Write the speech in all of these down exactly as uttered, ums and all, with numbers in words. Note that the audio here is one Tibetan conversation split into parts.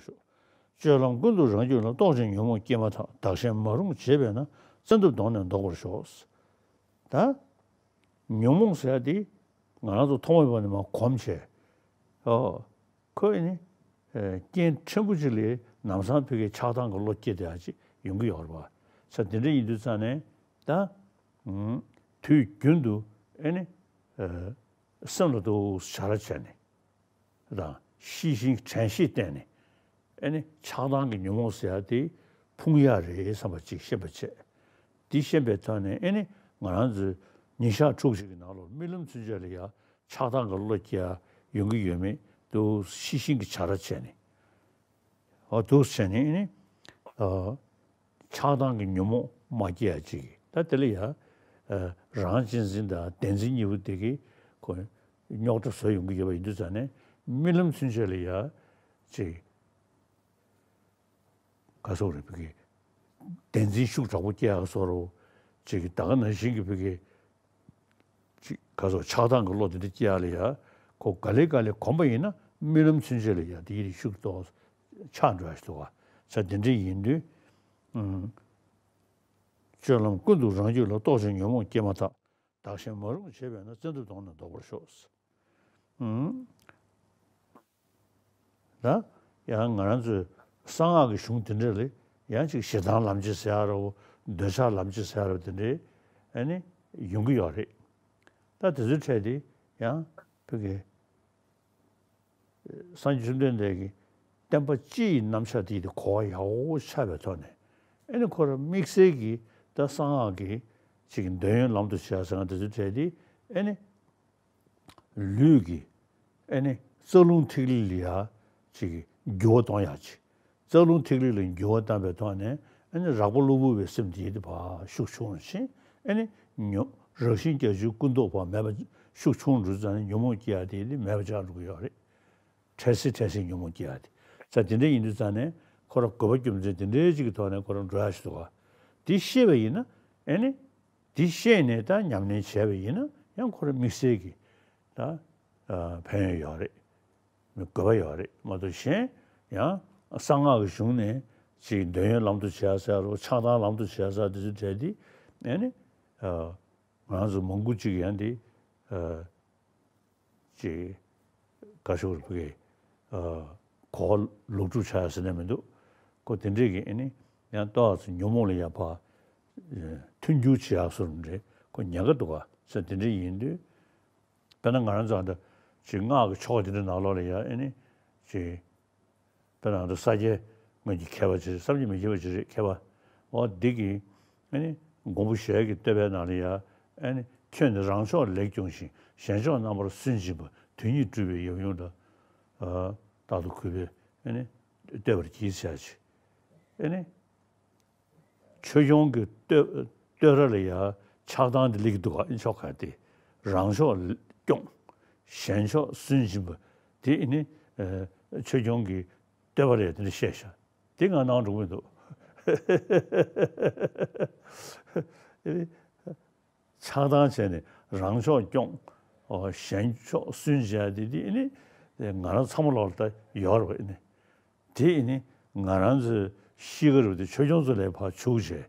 ཤོག། སྤྱོད་ལམ་ཀུན་ཏུ་རང་རྒྱུད་ལ། རྟོག་ཅིང་ཉོན་མོངས་སྐྱེས་མ་ཐག། བདག་གཞན་མ་རུངས་བྱས་པས་ན། བཙན་ཐབས་གདོང་ནས་བཟློག་པར་ཤོག། ད་ཉོན་མོངས་ཟེར་ཡ་དེ་ང་རང་ཚོ་ཐོག་མ་མེད་པ་ནས་མར་གོམས་བྱས། ཨོ། ཁོ་ཨེ་ནི། ཨེ། རྐྱེན་ཕྲན་བུ་ཅིག་ལས་ལམ་སང་ཕ་གིའི་ཆགས་སྡང་གི་བློ་སྐྱེ་བསྡད་ཡ་ཅིག་ཡོང་གི་ཡོད་རེད་པ། ས་དེ་འདྲ་ཡིན་དུས་ཙང་ནས་ད། ཨུམ། དུས་རྒྱུན་དུ་ཨེ་ནི། ཨེ། སེམས་ལ་འདུག་བྱ་ར་བྱས་ནས། དང་ཤེས་བཞིན་དྲན་ཤེས་བསྟེན་ནས། ཨེ་ནི་ཆགས་སྡང་གི་ཉོན་མོངས་ཟེར་ཡ་དེ་ཕུང་ཡ་རེད་བསམ་པ་ཅིག་ཤེས་པ་བྱས། འདི་ཤེས་པའི་ཐོག་ནས་ཨེ་ནི་ང་རང་ཚོའི་ཉིན་ཞག་ཕྲུགས་ཤིག་གི་ནང་ལོགས་རྨི་ལམ་ཚུན་ཆད་ལ་ཡ་ཆགས་སྡང་གི་བློ་སྐྱེ་ཡ་ཡོང་གི་ཡོད་མེད་དུ་ཤེས་བཞིན་གྱི་བྱ་ར་བྱས་ནས། འོ་འདུག་བྱས་ནས་ཨེ་ནི། ཨ། ཆགས་སྡང་གི་ཉོན་མོངས་མ་སྐྱེ་ཡ་ཅིག་ད་དེ་ལ་ཡ། ཨ། རང་གཅེས་འཛིན་དང་བདེན་འཛིན་གཉིས་པོ་དེ་གི་ཁོ་རྙོག་དྲ་བཟོ་ཡོང་གི་ཡོད་པ་ཡིན་དུས་ཙང་ནས་རྨི་ལམ་ཚུན་ཆད་ལ་ཡ་ཅིག་ག་སོག་རེད་ཕ་གི། བདེན་འཛིན་ཤུགས་དྲག་པོ་སྐྱེ་ཡག་བཟོ་འདྲ་ཅིག་ད་ག་ནང་བཞིན་གྱི་ཕ་གི། ཅིག་ག་སོག་ཆགས་སྡང་གི་བློ་དེ་འདྲ་སྐྱེ་ཡག་ལ་ཡ། ཁོ་ག་ལེ་ག་ལེ་གོམས་པ་ཡིན་ན་རྨི་ལམ་ཚུན་ཆད་ལ་ཡ་དེ་ཡི་ཤུགས་ཏོག་ཆག་འགྲོ་ཡ་ཞིག་འདུག་ག་ས་དེ་འདྲ་ཡིན་དུས། ཨུམ། སྤྱོད་ལམ་ཀུན་ཏུ་རང་རྒྱུད་ལ། རྟོག་ཅིང་ཉོན་མོངས་སྐྱེས་མ་ཐག། བདག་གཞན་མ་རུངས་བྱས་པས་ན། བཙན་ཐབས་གདོང་ནས་བཟློག་པར་ཤོག། ཨུམ། ད་ཡང་ང་རང་ཚོའི་གསང་སྔགས་ཀྱི་གཞུང་དེ་འདྲ་ལ་ཡང་ཅིག་ཞེ་སྡང་ལམ་བྱེད་ཟེར་ཡ་རོ། འདོད་ཆགས་ལམ་བྱེད་ཟེར་ཡ་རོ། དེ་འདྲའི་ཨ་ནི་ཡོང་གི་ཡོད་རེད། ད་དེ་ཚོའི་གྲས་དེ་ཡང་ཕ་གི། སངས་རྒྱས་བཅོམ་ལྡན་འདས་ཀྱི་བསྟན་པ་སྤྱི་ཡི་རྣམ་གཞག་དེ་དེ་གོ་བ་ཡག་པོ་ཆགས་པའི་ཐོག་ནས། ཨ་ནི་ཁོ་རང་དམིགས་བསལ་གྱིས་ད་གསང་སྔགས་ཀྱི་ཅིག་འདོད་ཡོན་ལམ་དུ་བྱེད་ཡ་ཟེར་ཡ་དེ་ཚོའི་གྲས་དེ་ཨ་ནི། ལུས་ཀྱི་ཨེ་ནི་རྩ་རླུང་ཐིག་ལེ་ལ་ཡ་ཅིག་འགྱུར་བ་གཏོང་ཡག་ཅིག་རྩ་རླུང་ཐིག་ལེ་ལ་འགྱུར་བ་བཏང་པའི་ཐོག་ནས་ཨེ་ནི་རགས་པ་གློ་བུར་བའི་སེམས་དེ་ཡི་དེ་ཕར་ཤུགས་ཆུང་རུ་ཕྱིན། ཨེ་ནི་ཉོ་རང་བཞིན་བརྒྱད་ཅུའི་ཀུན་རྟོག་པ་མེད་པ་ཤུགས་ཆུང་རུ་ཙམ་ནས་ཉོན་མོངས་སྐྱེ་ཡག་དེ་ཡི་དེ་མེད་པ་ཆགས་འགྲོ་གི་ཡོད་རེད། འཕྲལ་སེལ་འཕྲལ་སེལ་ཉོན་མོངས་སྐྱེ་ཡག་དེ་ས་དེ་འདྲ་ཡིན་དུས་ཙང་ནས་ཁོ་རང་དགོས་པ་རྒྱུ་མཚན་དེ་འདྲའི་ཅིག་གི་ཐོག་ནས་ཁོ་རང་འགྲོ་ཡག་ཞིག་འདུག་ག་དེ་ཤེས་པ་ཡིན་ན་ཨེ་ནི། འདི་ཤེས་ནས་ད་ཉམས་ལེན་བྱས་པ་ཡིན་ན་ཡང་ཁོ་རང་དམིགས་བསལ་གྱི་ད་ཨ་ཕན་ཡོན་ཡོད་རེད། དགོས་པ་ཡོད་རེད་མ་གཏོགས་གཞན་ཡང་གསང་སྔགས་ཀྱི་གཞུང་ནས་ཅིག་འདོད་ཡོན་ལམ་དུ་བྱེད་ཡ་ཟེར་རོ། ཆགས་སྡང་ལམ་དུ་བྱེད་ཡ་ཟེར་དེ་ཚོ་བྲལ་ཏེ་ཨེ་ནི་ཨ་ང་རང་ཚོ་མང་པོ་ཅིག་ཡང་འདི་ཨ་ཅིག་དགའ་ཤོས་རེད་ཕ་གི། ཨ་གོ་བ་ལོག་སྒྲུབ་བྱ་ཡ་ཟེར་ནས་མི་འདུག་ཁོ་དེ་འདྲས་ཀྱི་ཨེ་ནི་ཡང་ཏོག་ཙམ་ཉོན་མོངས་ལ་ཡ་ཕར་མཐུན་འགྱུར་བྱེད་ཡག་བཟོ་འདྲ་ཁོ་ཉེན་ཁ་འདུག་ག་ས་དེ་འདྲས་ཡིན་དུས། དཔེར་ན་ང་རང་ཚོ་ཨ་འདྲ་ཅིག་སྔགས་ཀྱི་ཆོ་ག་དེ་འདྲའི་ནང་ལོགས་ལ་ཡ་ཨེ་ནི་ཅིག་དཔེར་ན་ང་ཚོ་ས་སྐྱའི་སྔོན་གྱི་མཁས་པ་ཅིག་རེད། བསམ་གྱིས་མི་ཁྱབ་པ་ཅིག་རེད་མཁས་པ། འོ་འདི་གིས་ཨ་ནི་མགོན་པོ་ཞལ་གྱི་བསྟོད་པའི་ནང་ལ་ཡ་ཨ་ནི་ཁྱོད་ནི་རང་ཕྱོགས་ལེགས་སྐྱོང་ཞིང་། གཞན་ཕྱོགས་རྣམ་པར་སུན་འབྱིན་པ། དོན་གཉིས་སྒྲུབ་པའི་ཡབ་ཡུམ་ལ། ཨ་རྟག་ཏུ་གུས་པས་ཨ་ནི་བསྟོད་པར་གྱིས་ཟེར་ཡ་ཅིག་ཨ་ནི། ཆོས་སྐྱོང་གི་བསྟོད་བསྟོད་ར་ལ་ཡ་ཆགས་སྡང་དེ་སླེབས་ཀྱི་འདུག་ག་ཨེ་ཆོག་ག་དེ་རང་ཕྱོགས་སྐྱོང་། གཞན་ཕྱོགས་སུན་འབྱིན་པ་དེ་ཨེ་ནི་ཨ་ཆོས་སྐྱོང་གི་བསྟོད་པ་རེད་དེ་འདྲ་བཤད་ཤག་དེ་ང་སྣང་འགྲོ་གི་མི་འདུག་ཨེ་ཆགས་སྡང་བྱས་ནས་རང་ཕྱོགས་སྐྱོང་། ཨོ་གཞན་ཕྱོགས་སུན་འབྱིན་ཡ་དེ་དེ་ཨེ་ནི་ང་རང་ཚང་མ་ལོག་ལ་ད་ཡོད་རེད་པ་ཨེ་ནི། དེ་ཨེ་ནི་ང་རང་ཚོའི་གཤིས་ཀ་རུ་དེ་ཆོས་སྐྱོང་ཚོ་ལས་ཕར་བྱུགས་བྱས།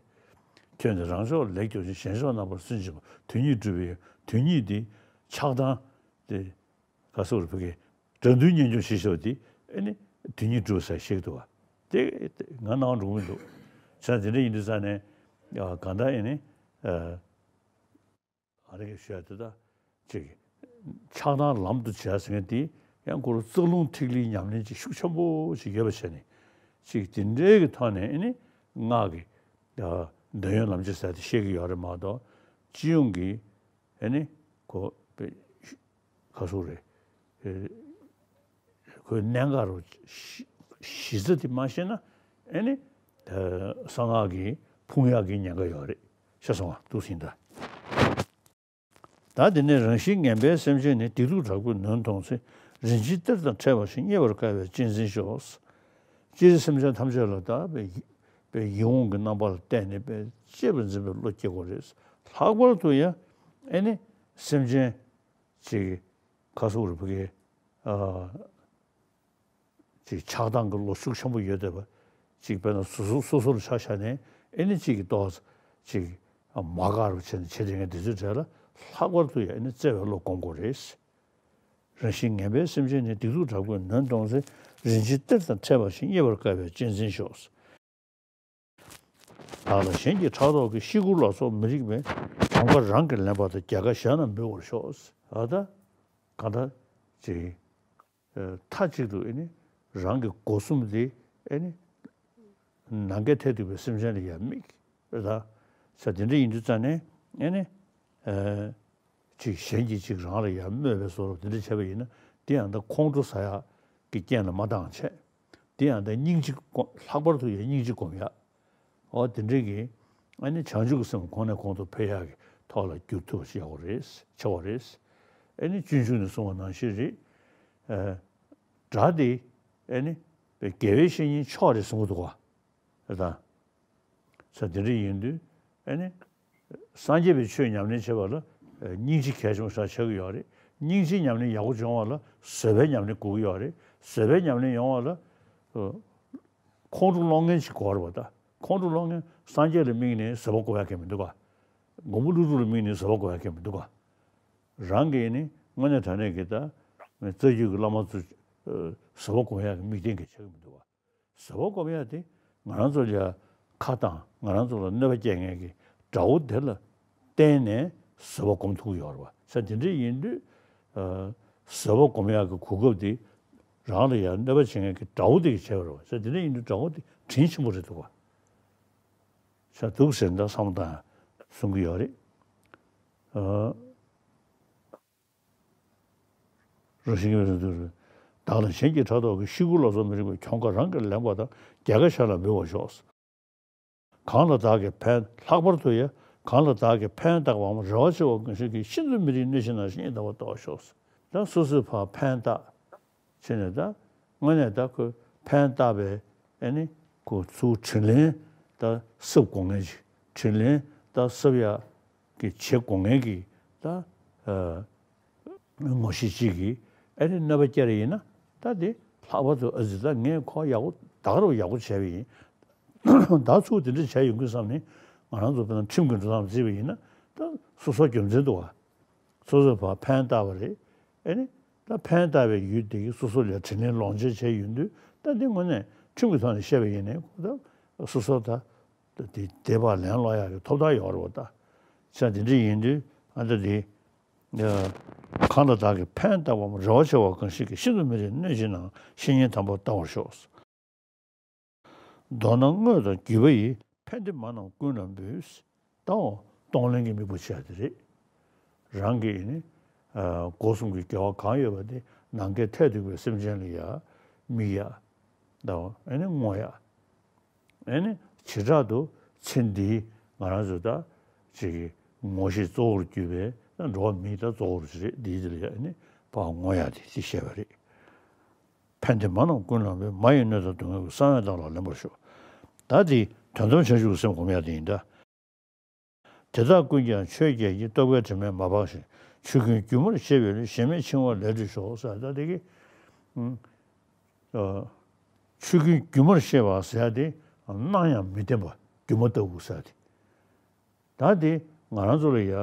ཁྱོད་ནི་རང་ཕྱོགས་ལེགས་སྐྱོང་ཞིང་། གཞན་ཕྱོགས་རྣམ་པར་སུན་འབྱིན་པ། དོན་གཉིས་སྒྲུབ་པའི་དོན་གཉིས་དེ་ཆགས་སྡང་དེ་ག་སོགས་རུ་ཕ་གི་དགྲ་འདུལ་གཉེན་སྐྱོང་ཞེས་བྱ་བ་དེ་ཨེ་ནི་དོན་གཉིས་སྒྲུབ་ས་ཞིག་འདུག་བ། དེ་ང་སྣང་འགྲོ་གི་མི་འདུག་བྱས་ཙང་དེ་འདྲ་ཡིན་དུས་ཙང་ནས་ཨ་གང་ལྟར་ཨེ་ནི་ཨ། ཨ་རི་གི་ཤོད་དེ་ད་ཅིག་ཆགས་སྡང་ལམ་དུ་བྱས་ཟེར་མཁན་དེ་ཡང་ཁོ་རང་རྩ་རླུང་ཐིག་ལེའི་ཉམས་ལེན་ཅིག་ཤུགས་ཆེན་པོ་ཞིག་ཡོད་པ་བྱས་ནས་ཅིག་དེ་འདྲའི་གི་ཐོག་ནས་ཨེ་ནི་སྔགས་ཀྱི་འདོད་ཡོན་ལམ་བྱེད་ཟེར་དེ་བཤད་ཀྱི་ཡོད་རེད་མ་གཏོགས་སྤྱི་ཡོངས་ཀྱི་ཨེ་ནི་ཁོ་པའི་ག་སོགས་རེད། ཁོའི་གནད་འགག་རུ་གཞི་རྩ་དེ་མ་ཤེས་ན་ཨེ་ནི་གསང་སྔགས་ཀྱི་ཕུང་ཡག་གི་ཉེན་ཁ་ཡོད་རེད་ཤེས་སོང་ང་འདུག་ཟིན་ད། ད་དེ་ནས་རང་བཞིན་ངན་པའི་སེམས་ཅན་ནི། སྡིག་སྡུག་དྲག་པོས་ནོན་མཐོང་ཚེ། རིན་ཆེན་གཏེར་དང་ཕྲད་པ་བཞིན། རྙེད་པར་དཀའ་བས་གཅེས་འཛིན་ཤོག། སྤྱིར་སེམས་ཅན་ཐམས་ཅད་ལ་ད་པའི་པའི་ཡིད་འོང་གི་རྣམ་པ་ལ་བལྟས་ནས་པའི་གཅེས་པར་འཛིན་པའི་བློ་སྐྱེ་དགོས་རེད། ལྷག་པར་དུ་ཡང་ཨེ་ནི་སེམས་ཅན་ཅིག་ག་སོགས་རུ་ཕ་གི་ཨ། ཅིག་ཆགས་སྡང་གི་བློ་ཤུགས་ཆེན་པོ་ཡོད་བསྡད་པ། ཅིག་དཔེར་ན་སོ་སོ་སོ་སོར་ཆ་བཞག་ནས་ཨེ་ནི་ཅིག་གི་ཏོག་ཙམ་ཅིག་མ་དགའ་རུ་བྱས་ནས་བྱེད་བསྡད་མཁན་དེ་ཚོའི་གྲས་ལ་ལྷག་པར་དུ་ཡང་ཨེ་ནི་བརྩེ་བའི་བློ་སྒོམ་དགོས་རེད། རང་བཞིན་ངན་པའི་སེམས་ཅན་ནི། སྡིག་སྡུག་དྲག་པོས་ནོན་གཏོང་ཚེ། རིན་ཆེན་གཏེར་དང་ཕྲད་པ་བཞིན། རྙེད་པར་དཀའ་བས་གཅེས་འཛིན་ཤོག། བདག་ལ་གཞན་གྱིས་ཕྲག་དོག་གིས། །ཤི་ཁུར་ལ་སོགས་མི་རིགས་པའི། །གྱོང་ཁ་རང་གིས་ལེན་པ་དང་། །རྒྱལ་ཁ་གཞན་ལ་འབུལ་བར་ཤོག། ཨ་ད། གང་ལྟར་ཅིག་ཨ་མཐའ་གཅིག་ཏུ་ཨེ་ནི་རང་གི་སྒོ་གསུམ་དེ་ཨེ་ནི་ནམ་མཁའི་མཐས་གཏུགས་པའི་སེམས་ཅན་ལ་ཡང་དམིགས་རེད་ད། ས་དེ་འདྲ་ཡིན་དུས་ཙང་ནས་ཨེ་ནི་ཨ་ཅིག་གཞན་གྱིས་ཅིག་རང་ལ་ཡང་དམོད་པའི་བཟོ་འདྲ་དེ་འདྲ་བྱས་པ་ཡིན་ན། དེ་ཡང་ད་ཁོང་ཁྲོ་ཟ་ཡག་གི་རྐྱེན་ལ་མ་བཏང་བྱས། དེ་ཡང་ད་སྙིང་རྗེ་སྒོམ། ལྷག་པར་དུ་ཡང་སྙིང་རྗེ་སྒོམ་ཡག། འོ་དེ་འདྲའི་གི་ཨ་ནི་བྱང་ཆུབ་ཀྱི་སེམས་གོང་ནས་གོང་དུ་འཕེལ་ཡག་གི་ཐོག་ལ་འགྱུར་ཐུབ་པ་ཞིག་ཡག་པོ་རེད། ཆེ་བ་རེད། ཨ་ནི་སྤྱོད་འཇུག་ནས་གསུངས་པ་ནང་བཞིན་རེད། ཨ་དགྲ་དེ་ཨ་ནི་དགེ་བའི་བཤེས་གཉེན་མཆོག་རེད་གསུང་གི་འདུག་ག། རེད་ད། ས་དེ་འདྲ་ཡིན་དུས་ཨ་ནི་སངས་རྒྱས་པའི་ཆོས་ཉམས་ལེན་བྱེད་པ་ལ་ཨ་སྙིང་རྗེ་གལ་ཆེན་པོ་ཞིག་ཆགས་ཀྱི་ཡོད་རེད། སྙིང་རྗེའི་ཉམས་ལེན་ཡག་པོ་བྱུང་བ་ལ་བཟོད་པའི་ཉམས་ལེན་དགོས་ཀྱི་ཡོད་རེད། བཟོད་པའི་ཉམས་ལེན་ཡོང་བ་ལ་ཨ་ཁོང་ཁྲོ་སློང་མཁན་ཞིག་དགོས་རེད་པ་ད། ཁོང་ཁྲོ་སློང་མཁན་སངས་རྒྱས་ལ་དམིགས་ནས་བཟོད་པ་སྒོམ་ཡག་གི་མི་འདུག་ག། མགོན་པོ་ཀླུ་སྒྲུབ་ལ་དམིགས་ནས་བཟོད་པ་སྒོམ་ཡག་གི་མི་འདུག་ག། རང་གིས་ནི་དངོས་གནས་དྲང་གནས་ཀྱི་ད་རྩ་རྒྱུད་ཀྱི་བླ་མ་ཚོ་ཨ་བཟོད་པ་སྒོམ་ཡག་གི་དམིགས་རྟེན་གྱི་ཆགས་ཀྱི་མི་འདུག་ག། བཟོད་པ་སྒོམ་ཡག་དེ་ང་རང་ཚོ་ལ་ཁ་དང་ང་རང་ཚོ་ལ་གནོད་པ་སྐྱེལ་མཁན་གྱི་དགྲ་བོ་དེ་ལ་བརྟེན་ནས་བཟོད་པ་སྒོམ་ཐུབ་ཀྱི་ཡོད་རེད་པ། ས་དེ་འདྲ་ཡིན་དུས་ཨ་བཟོད་པ་སྒོམ་ཡག་གི་གོ་སྐབས་དེ་རང་ལ་ཡང་གནོད་པ་བྱེད་མཁན་གྱི་དགྲ་བོ་དེ་གིས་བྱས་པ་རེད་པ། ས་དེ་འདྲ་ཡིན་དུས་དགྲ་བོ་དེ་དྲིན་ཆེན་པོ་རེད་འདུག་ག། ས་འདུག་ཟེར་འདྲ་བསམ་བློ་བཏང་གསུང་གི་ཡོད་རེད། ཨ། རང་བཞིན་གྱིས་མེད་པར་འདུག་རེད། བདག་ལ་གཞན་གྱིས་ཕྲག་དོག་གིས། ཤི་ཁུར་ལ་སོགས་མི་རིགས་པའི། །གྱོང་ཁ་རང་གིས་ལེན་པ་དང་། །རྒྱལ་ཁ་གཞན་ལ་འབུལ་བར་ཤོག། གང་ལ་བདག་གིས་ཕན། ལྷག་པར་དུ་ཡང་། གང་ལ་བདག་གིས་ཕན་བཏགས་པའམ་རེ་བ་ཆེ་བ་གང་ཞིག་གིས། །ཤིན་ཏུ་མི་རིགས་གནོད་བྱེད་ན། །བཤེས་གཉེན་དམ་པར་ལྟ་བར་ཤོག། ད་སོ་སོས་ཕར་ཕན་བཏགས་བྱས་ནས་ད་དངོས་གནས་ད་ཁོས་ཕན་བཏགས་པའི་ཨ་ནི་ཁོ་ཚུར་དྲིན་ལན་ད་གསབ་དགོས་མཁན་ཅིག། དྲིན་ལན་ད་གསབ་ཡག་གི་བྱེད་དགོས་མཁན་གྱི་ད་ཨ་ངོ་ཤེས་ཅིག་གིས་ཨ་ནི་གནོད་པ་བསྐྱལ་རེ་ཡིན་ན། ད་དེ་ལྷག་པར་དུ་ཨ་ཙི་ད་ངས་ཁོ་ཡག་པོ་ད་ག་རུ་ཡག་པོ་བྱས་པ་ཡིན། ད་ཚུར་དེ་འདྲ་བྱས་ཡོང་གི་བསམ་ནས་ང་རང་ཚོ་དཔེར་ན་ཁྲིམས་ཀྱི་འགྲོ་སྟངས་བརྩིས་པ་ཡིན་ན། ད་སོ་སོ་རྒྱུ་མཚན་འདུག་ག། སོ་སོས་ཕར་ཕན་བཏགས་པ་རེད། ཨ་ནི་ད་ཕན་བཏགས་པའི་ཡུལ་དེ་གིས་སོ་སོ་ལ་དྲིན་ལན་ལོག་འཇལ་བྱས་ཡོང་དུས། ད་འདི་དངོས་གནས་ཁྲིམས་ཀྱི་ཐོག་ནས་བཤད་པ་ཡིན་ནའི་ཁོ་ད་སོ་སོ་ད་དེ་དེ་བར་ལན་སློག་ཡག་གི་ཐོབ་ཐང་ཡོད་རེད་པ་ད། ས་དེ་འདྲ་ཡིན་དུས་ཨ་ད་དེ་གང་ལ་བདག་གིས་ཕན་བཏགས་པའམ་རེ་བ་ཆེ་བ་གང་ཞིག་གིས། །ཤིན་ཏུ་མི་རིགས་གནོད་བྱེད་ན། །བཤེས་གཉེན་དམ་པར་ལྟ་བར་ཤོག། མདོར་ན་དངོས་དང་བརྒྱུད་པ་ཡི། །ཕན་བདེ་མ་རྣམས་ཀུན་ལ་འབུལ། །ད་འོ་གཏོང་ལེན་གྱི་དམིགས་པ་བྱས་དེ་རེད། རང་གིས་ནི་ཨ་སྒོ་གསུམ་གྱི་དགེ་བ་གང་ཡོད་པ་དེ་ནམ་མཁའི་མཐས་གཏུགས་པའི་སེམས་ཅན་ལ་ཡང་དམིགས་ཡག། ད་འོ་ཨ་ནི་བསྔོ་ཡག། ཨ་ནི་བྱེ་བྲག་ཏུ་ཚེ་འདིའི་ང་རང་ཚོ་ད་ཅིག་གི་ངོ་ཤེས་གཙོ་བོར་གྱུར་པའི་ད་འགྲོ་བ་མིའི་ད་གཙོ་བོར་གྱུར་རེད། འདིའི་དེ་ལ་ཡང་ཨ་ནི་ཕར་བསྔོ་ཡག་དེ་དེ་བཤད་པ་རེད། ཕན་བདེ་མ་རྣམས་ཀུན་ལ་འབུལ། །མ་ཡི་གནོད་དང་སྡུག་བསྔལ་ཀུན། །བསམ་ཡས་བདག་ལ་ལེན་པར་ཤོག། ད་དེ་དོན་དམ་བྱང་ཆུབ་ཀྱི་སེམས་སྒོམ་ཡག་དེ་ཡིན་ད། དེ་དག་ཀུན་ཀྱང་ཆོས་བརྒྱད་ཀྱི། །རྟོག་པའི་དྲི་མས་མ་སྦགས་ཤིང་། །ཆོས་ཀུན་སྒྱུ་མར་ཤེས་པའི་བློས། །གཞན་མེད་འཆིང་བ་ལས་གྲོལ་ཤོག། །ཟེར་ད་དེ་གི་ཨ་ཆོས་ཀུན་སྒྱུ་མར་ཤེས་པ་ཟེར་ཡག་དེ་སྣང་ཡང་མི་བསྟན་པ་སྒྱུ་མ་ལྟ་བུ་ཟེར་ཡག་དེ། ད་དེ་ང་རང་ཚོ་ལ་ཡ་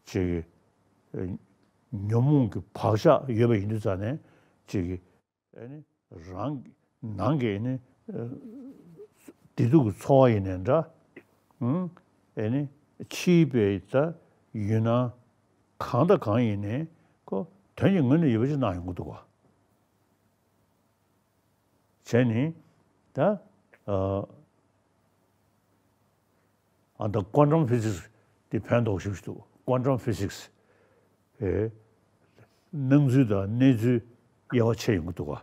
ཅིག་ཉོན་མོངས་ཀྱི་བག་ཆགས་ཡོད་པ་ཡིན་དུས་ཙང་ནས་ཅིག་ཨ་ནི་རང་ནང་གི་ཨ་ནི་བདེ་སྡུག་གི་ཚོར་བ་ཡིན་ནའི་འདྲ། ཨ་ནི་ཕྱིའི་པའི་ད་ཡུལ་སྣང་གང་དང་གང་ཡིན་ནའི་ཁོ་དོན་གྱི་ངོས་ནས་ཡོད་པ་ཅིག་སྣང་ཡོང་གི་འདུག་ག། བྱས་ནས་ད་ཨ་ཨ་ད་ཀོན་ཊམ་ཕི་སིག་སི་དེ་ཕན་ཐོགས་ཤིག་འདུག། ཀོན་ཊམ་ཕི་སིག་སི་ཨེ་སྣང་ཚུལ་དང་གནས་ཚུལ་དབྱེ་བ་ཕྱེ་ཡོང་གི་འདུག་ག།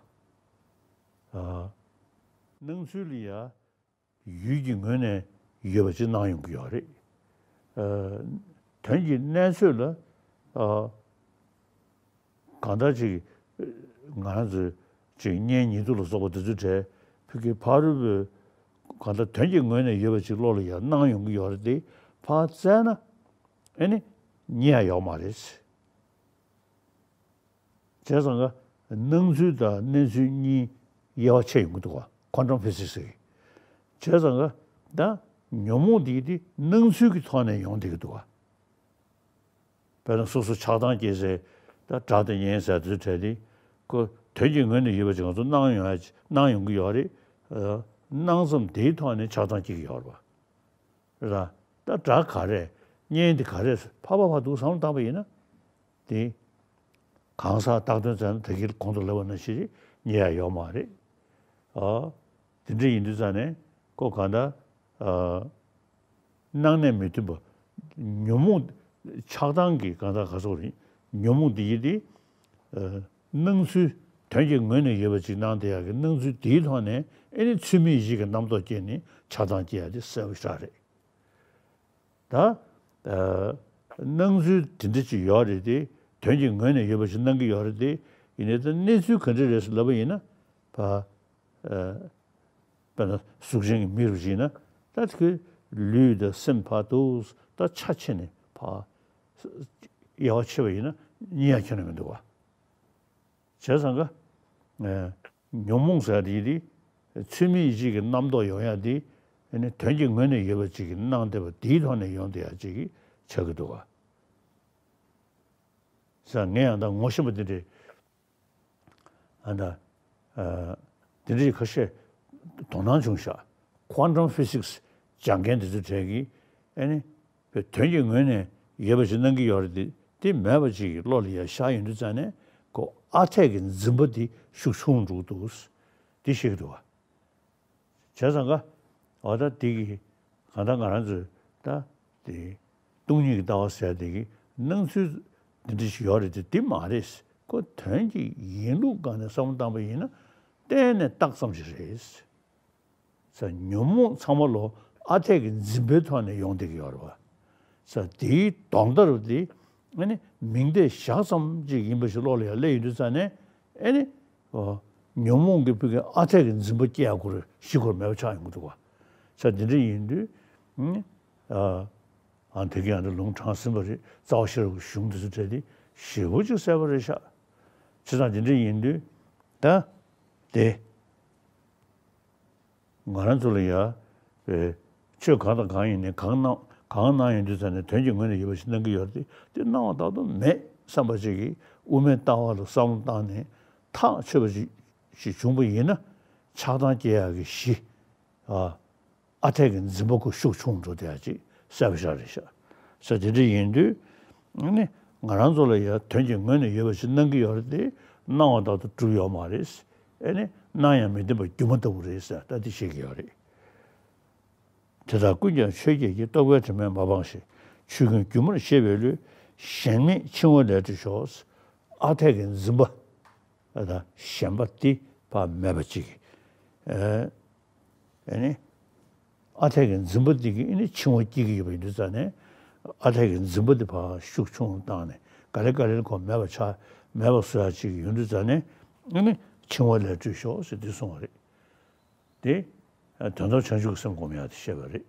ཨ་སྣང་ཚུལ་ལ་ཡ་ཡུལ་གྱི་ངོས་ནས་ཡོད་པ་ཅིག་སྣང་ཡོང་གི་ཡོད་རེད། ཨ་དོན་གྱི་གནས་ཚོད་ལ་ཨ་གང་ལྟར་ཅིག་ང་རང་ཚོས་ཅིག་གཉེན་ཉེ་དུ་ལ་སོགས་པ་དེ་ཚོའི་གྲས་ཕ་གི་ཕ་རོལ་པོའི་གང་ལྟར་དོན་གྱི་ངོས་ནས་ཡོད་པ་ཅིག་བློ་ལ་ཡང་སྣང་ཡོང་གི་ཡོད་རེད་དེ། ཕར་བཙལ་ན་ཨེ་ནི་རྙེད་ཡ་ཡོད་མ་རེད། བྱས་ཙང་ཀ་སྣང་ཚུལ་དང་གནས་ཚུལ་གཉིས་ དབྱེ་བ་ཕྱེ་ཡོང་གི་འདུག་ག quantum physics་གི། བྱས་ཙང་ག་ད་ཉོན་མོངས་དེ་དེ་སྣང་ཚུལ་གྱི་ཐོག་ནས་ཡོང་བསྡད་ཀྱི་འདུག་ག་དཔེར་ན་སོ་སོ་ཆགས་སྡང་སྐྱེས་ཚེ་ད་སྒྲ་དེ་སྙན་ཟེར་དུས་བྲལ་ཏེ་ཁོ་དོན་གྱི་ངོས་ནས་ཡོད་པ་ཅིག་ང་ཚོ་སྣང་ཡོང་ཡ་སྣང་ཡོང་གི་ཡོད་རེད། སྣང་ཙམ་དེའི་ཐོག་ནས་ཆགས་སྡང་སྐྱེ་གི་ཡོད་རེད་པ། ར། ད་སྒྲ་ག་རེ། སྙན་དེ་ག་རེ་ཕར་ཕར་ཕར་འདུག་བསམ་བློ་བཏང་པ་ཡིན་ན། དེ། གང་ཟག་བཏགས་དོན་བཙལ་ན་ད་གིན་གོང་དུ་ལབ་པ་ནང་བཞིན་རྙེད་ཡ་ཡོད་མ་རེད། ཨ། དེ་འདྲ་ཡིན་དུས་ཙང་ནས་ཁོ་གང་ལྟར། ཨ། སྣང་གནས་མི་མཐུན་པ། ཉོན་མོངས། ཆགས་སྡང་གི་གང་ལྟར་ག་ཟེར་དགོས་རེད། ཉོན་མོངས་དེ་ཡི་དེ། ཨ། སྣང་ཚུལ། དོན་གྱི་ངོས་ནས་ཡོད་པ་ཅིག་སྣང་བསྡད་ཡག་གི་སྣང་ཚུལ་དེའི་ཐོག་ནས་ཨེ་ནི་ཚུལ་མིན་ཡིད་བྱེད་ཀྱི་རྣམ་རྟོག་སྐྱེས་ནས་ཆགས་སྡང་སྐྱེ་ཡག་དེ་གསལ་པོ་ཞེ་དྲག་རེད། ད། ཨ། སྣང་ཚུལ་དེ་འདྲ་ཅིག་ཡོད་རེད་དེ། དོན་གྱི་ངོས་ནས་ཡོད་པ་ཞིག་སྣང་གི་ཡོད་རེད་དེ། ཡིན་ནའི་ད་གནས་ཚུལ་ག་འདྲ་རེད་ཟེར་ལབ་པ་ཡིན་ན། ཕ། ཨ། དཔེར་ན་གཟུགས་ཅན་གྱི་མིག་རུ་བྱས་ན། ད་དེ་ཁོའི་ལུས་དང་སེམས་ཕར་འདུག་ད་ཆ་ཕྱེ་ནས་ཕར། དབྱེ་བ་ཕྱེ་བ་ཡིན་ན་རྙེད་ཡ་ཁྱོན་ནས་མི་འདུག་བ། བྱས་ཙང་ཀ། ཨ། ཉོན་མོངས་ཟེར་ཡ་དེ་དེ། ཚུལ་མིན་ཡིད་བྱེད་ཀྱི་རྣམ་རྟོག་ཡོང་ཡ་དེ། ཨ་ནི་དོན་གྱི་ངོས་ནས་ཡོད་པ་ཅིག་གི་སྣང་བསྡད་པ་དེའི་ཐོག་ནས་ཡོང་བསྡད་ཡ་ཅིག་གི་ཆགས་ཀྱི་འདུག་ག་ས་ངས་ཡང་ད་ངོ་ཤེས་པ་དེ་འདྲས། ཨ་ད། ཨ། དེ་འདྲས་ཁ་ཤས་དོ་སྣང་བྱུང་ཤག quantum physics་སྦྱང་མཁན་དེ་ཚོའི་གྲས་ཀྱིས་ཨ་ནི། དོན་གྱི་ངོས་ནས་ཡོད་པ་ཞིག་སྣང་གི་ཡོད་རེད་དེ། དེ་མེད་པ་ཅིག་གི་བློ་ལ་ཡར་ཤར་ཡོང་དུས་ཙང་ནས་ཁོ་ཨ་འཐས་ཀྱི་འཛིན་པ་དེ་ཤུགས་ཆུང་འགྲོ་གི་འདུག་དེ་ཤེས་ཀྱི་འདུག་བ། བྱས་ཙང་ཀ། འོ་ད་དེ་གི་གང་ལྟར་ང་རང་ཚོས་ད་དེ་སྟོང་ཉིད་ཀྱི་ལྟ་བ་ཟེར་དེ་གི་སྣང་ཚུལ་འདི་འདྲ་ཞིག་ཡོད་རེད་དེ། དེ་མ་རེད། ཁོ་དོན་གྱི་ཡིན་ལུགས་སྒང་ནས་བསམ་བློ་བཏང་པ་ཡིན་ན་གཏན་ནས་རྟགས་ཙམ་ཞིག་རེད། ས་ཉོན་མོངས་ཚང་མ་ལོ་ཨ་འཐས་ཀྱི་འཛིན་པའི་ཐོག་ནས་ཡོང་བསྡད་ཀྱི་ཡོད་རེད་བ། ས་དེའི་ལྡོག་ཟླ་རུ་དེ་ཨ་ནི་མིང་བརྡས་བཞག་ཙམ་ཅིག་ཡིན་པ་ཞིག་བློ་ལ་ཡར་སླེབས་ཡོང་དུས་ཙང་ནས་ཨ་ནི། ཨོ། ཉོན་མོངས་ཀྱི་ཕུགས་ཀྱི་ཨ་འཐས་ཀྱི་འཛིན་པ་སྐྱེ་ཡག་སྐོར་ཞིག་སྐོར་མེད་པ་ཆགས་ཡོང་གི་འདུག་བ། ས་དེ་འདྲ་ཡིན་དུས། ཨ། ཨ་དེ་གི་ཡང་འདི་ལུང་དྲངས་ཟིན་པ་རེད། རྩ་བ་ཤེས་རབ་ཀྱི་གཞུང་འདི་ཚོ་བྲལ་ཏེ་ཞེ་པོ་ཅིག་གསལ་པོ་རེད་ཤག་བྱས་ཙང་དེ་འདྲ་ཡིན་དུས་ད་དེ། ང་རང་ཚོ་ལ་ཡ། པའི་ཆོས་གང་དང་གང་ཡིན་ནའི་གང་སྣང་གང་སྣང་ཡོང་དུས་ཙམ་ནས་དོན་གྱི་ངོས་ནས་ཡོད་པ་ཞིག་སྣང་གི་ཡོད་རེད་དེ། དེ་སྣང་བ་ལྟར་དུ་མེད་བསམ་པ་ཅིག་གིས་དབུ་མའི་ལྟ་བ་ལ་བསམ་བློ་བཏང་ནས་ཐག་ཆོད་པ་ཅིག་ཞིག་བྱུང་པ་ཡིན་ན་ཆགས་སྡང་སྐྱེ་ཡག་གི་གཞི། ཨ། ཨ་འཐས་ཀྱི་འཛིན་པ་ཁོ་ཤུགས་ཆུང་འགྲོ་བསྡད་ཡག་ཅིག་གསལ་པོ་ཞིག་རེད་ཤག་ས་དེ་འདྲ་ཡིན་དུས། ཨ་ནི་ང་རང་ཚོ་ལ་ཡ་དོན་གྱི་ངོས་ནས་ཡོད་པ་ཞིག་སྣང་གི་ཡོད་རེད་དེ། སྣང་བ་ལྟར་དུ་གྲུབ་ཡོད་མ་རེད། ཨ་ནི་སྣང་ཡང་མི་བདེན་པ་སྒྱུ་མ་ལྟ་བུ་རེད་ཟེར་ད་དེ་བཤད་ཀྱི་ཡོད་རེད། དེ་དག་ཀུན་ཀྱང་ཆོས་བརྒྱད་ཀྱི། རྟོག་པའི་དྲི་མས་མ་སྤངས་ཤིང་། ཆོས་ཀུན་སྒྱུ་མར་ཤེས་པའི་བློས། ཞེན་མེད་འཆིང་བ་ལས་གྲོལ་ཤོག་ཨ་འཐས་ཀྱི་འཛིན་པ། ཨ་ད་ཞེན་པ་དེ་ཕར་མེད་པ་ཅིག་ཨ་ནི། ཨ་འཐས་ཀྱི་འཛིན་པ་འདི་གིས་ཨ་ནི་འཆིང་བ་སྐྱེ་གི་ཡོད་པ་ཡིན་དུས་ཙང་ནས། ཨ་འཐས་ཀྱི་འཛིན་པ་འདི་ཕར་ཤུགས་ཆུང་བཏང་ནས་ག་ལེ་ག་ལེ་ཁོ་མེད་པ་ཆགས་མེད་པ་བཟོ་ཡག་ཅིག་ཡོང་དུས་ཙང་ནས། ཨ་ནི་འཆིང་བ་ལས་གྲོལ་ཤོག་ཟེར་འདི་གསུངས་པ་རེད། དེ་དོན་དམ་བྱང་ཆུབ་ཀྱི་སེམས་སྒོམ་ཡག་དེ་བཤད་པ་རེད།